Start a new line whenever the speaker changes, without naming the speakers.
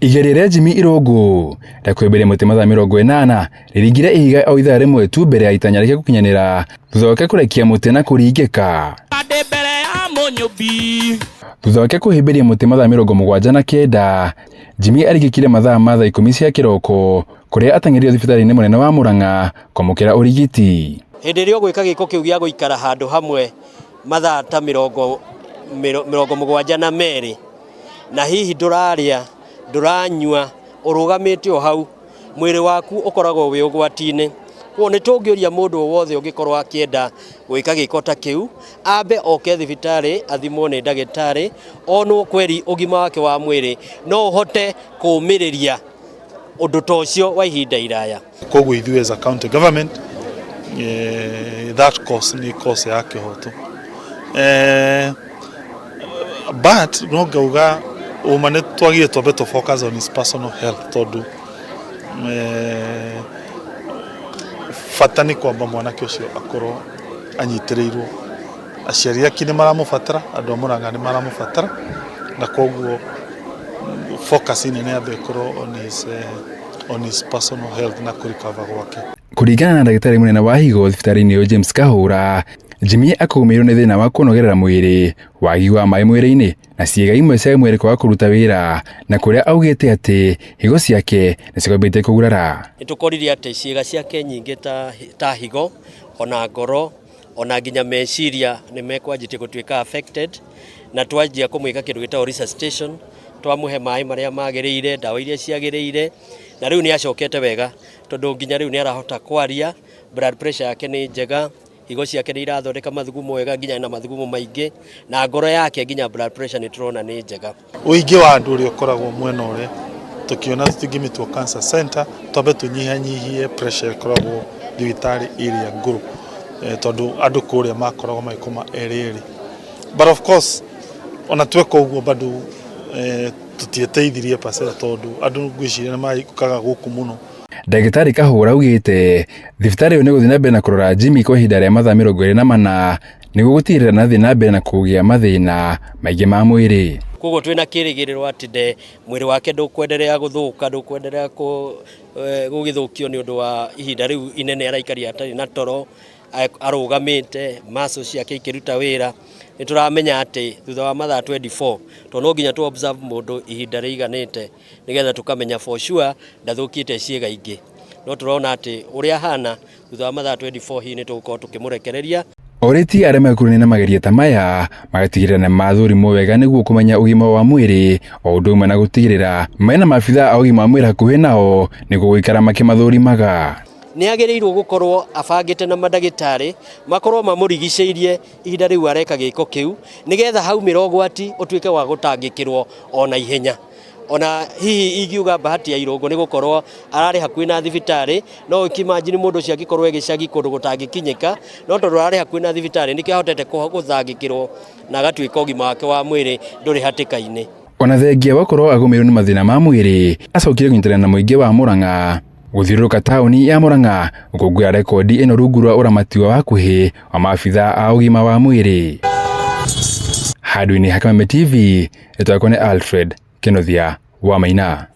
Igeria rĩa Jimmy Irũngũ rĩa kũhĩmbĩria mũtĩ mathaa 80 rĩringire ihiga o ithaa rĩmwe tu mbere ya itanya rĩake gũkinyanĩra thutha wake kũrekia mũtĩ na kũringĩka. Thutha wake kũhĩmbĩria mũtĩ mathaa 79, Jimmy arigĩkire mathaa ma thaa 10 cia kĩroko kũrĩa ateng'eririo thibitarĩ-inĩ mũnene wa Murang'a kwamũkĩra ũrigiti.
Hĩndĩ ĩrĩa ũgwĩka gĩko kĩu gĩa gũikara handũ hamwe mathaa ta 72 na hihi ndũrarĩa, ndũranyua, ũrũgamĩte o hau, mwĩrĩ waku ũkoragwo wĩ ũgwati-inĩ. Koguo nĩ tũngĩũria mũndũ o wothe ũngĩkorwo akĩenda gwĩka gĩko ta kĩu, ambe oke thibitarĩ athimwo nĩ ndagĩtarĩ, onwo kweri ũgima wake wa mwĩrĩ no ũhote kũũmĩrĩria ũndũ ta ũcio wa ihinda iraya.
Koguo ithuĩ as a county government that course nĩ course ya kĩhoto but no ngauga ũma nĩ twagire twambe tũ focus on his personal health tondũ bata nĩ kwamba mwanake ũcio akorwo anyitĩrĩirwo. Aciari ake nĩ maramũbatara, andũ a Mũrang'a nĩ maramũbatara na koguo focus nene yambe ĩkorwo on his personal health na kũ recover gwake.
Kũringana na ndagĩtarĩ mũnene wa higo thibitarĩ-inĩ ũyũ James Kahũra, Jimmy akũgũmĩirwo nĩ thĩna wa kũnogerera mwĩrĩ, wagi wa maĩ mwĩrĩ-inĩ na ciĩga imwe cia mwĩrĩ kwaga kũruta wĩra, na kũrĩa augĩte atĩ higo ciake nĩ cikwambĩtie kũgurara.
Nĩ tũkorire atĩ ciĩga ciake nyingĩ ta higo ona ngoro ona nginya meciria nĩ mekwanjĩtie gũtuĩka affected, na twanjia kũmwĩka kĩndũ gĩtagwo resuscitation, twamũhe maĩ marĩa magĩrĩire, ndawa iria ciagĩrĩire, na rĩu nĩ acokete wega tondũ nginya rĩu nĩ arahota kwaria, blood pressure yake nĩ njega, higo ciake nĩ irathondeka mathugumo wega nginya na mathugumo maingĩ, na ngoro yake nginya blood pressure nĩ tũrona nĩ njega.
Ũingĩ wa andũ ũrĩa ũkoragwo mwena ũrĩa tũkĩona tũtingĩmĩtua cancer center twambe tũnyihanyihie pressure ĩkoragwo thibitarĩ ĩrĩa ngũrũ tondũ andũ kũrĩa makoragwo magĩkoma erĩ erĩ, but of course ona tweka ũguo bado tũtieteithirie pacera tondũ andũ ngwĩciria nĩ maũkaga gũkũ mũno.
Ndagĩtarĩ Kahũra augĩte thibitarĩ ĩyo nĩ ĩgũthiĩ na mbere na kũrora Jimmy kwa ihinda rĩa mathaa 24 nĩguo gũtigĩrĩra ndathiĩ na mbere na kũgĩa mathĩna maingĩ ma mwĩrĩ.
Koguo twĩna kĩrĩgĩrĩro atĩ mwĩrĩ wake ndũkwenderea gũthũka, ndũkwenderea gũgĩthũkio nĩ ũndũ wa ihinda rĩu inene araikaria atarĩ na toro, arũgamĩte, muscles ciake ikĩruta wĩra. Nĩ tũramenya atĩ thutha wa mathaa 24, tondũ no nginya tũ observe mũndũ ihinda rĩiganĩte nĩgetha tũkamenya for sure ndathũkĩte ciĩga ingĩ. No tũrona atĩ ũrĩa ahana thutha wa mathaa 24 hihi nĩ tũgũkorwo tũkĩmũrekereria.
Orĩtie arĩa mekuruhania na mageria ta maya magatigĩrĩra nĩ mathũrimwo wega nĩguo kũmenya ũgima wa mwĩrĩ o ũndũ ũmwe na gũtigĩrĩra mena maabithaa a ũgima wa mwĩrĩ hakuhĩ nao nĩguo gũikara makĩmathũrimaga.
Nĩ agĩrĩirwo gũkorwo abangĩte na mandagĩtarĩ makorwo mamũrigicĩirie ihinda rĩu areka gĩko kĩu nĩgetha haumĩra ũgwati ũtuĩke wa gũtangĩkĩrwo ona ihenya. Ona hihi ingiuga bahati ya Irũngũ nĩ gũkorwo ararĩ hakuhĩ na thibitarĩ, no ũkĩimagine mũndũ ũcio angĩkorwo e gĩcagi kũndũ gũtangĩkinyĩka, no tondũ ararĩ hakuhĩ na thibitarĩ nĩkĩo ahotete gũtangĩkĩrwo na agatuĩka ũgima wake wa mwĩrĩ ndũrĩ hatĩka-inĩ.
Ona thengia wa gũkorwo agũmĩirwo nĩ mathĩna ma mwĩrĩ, acokire kũnyitanĩra na mũingĩ wa Murang'a gũthiũrũrũka taũni ya Murang'a gũkũngũĩra rekondi ĩno rungu rwa ũramati wa hakuhĩ wa maabithaa a ũgima wa mwĩrĩ. Handũ-inĩ ha Kameme TV, rĩtwa rĩakwa nĩ Alfred Kĩnuthia wa Maina.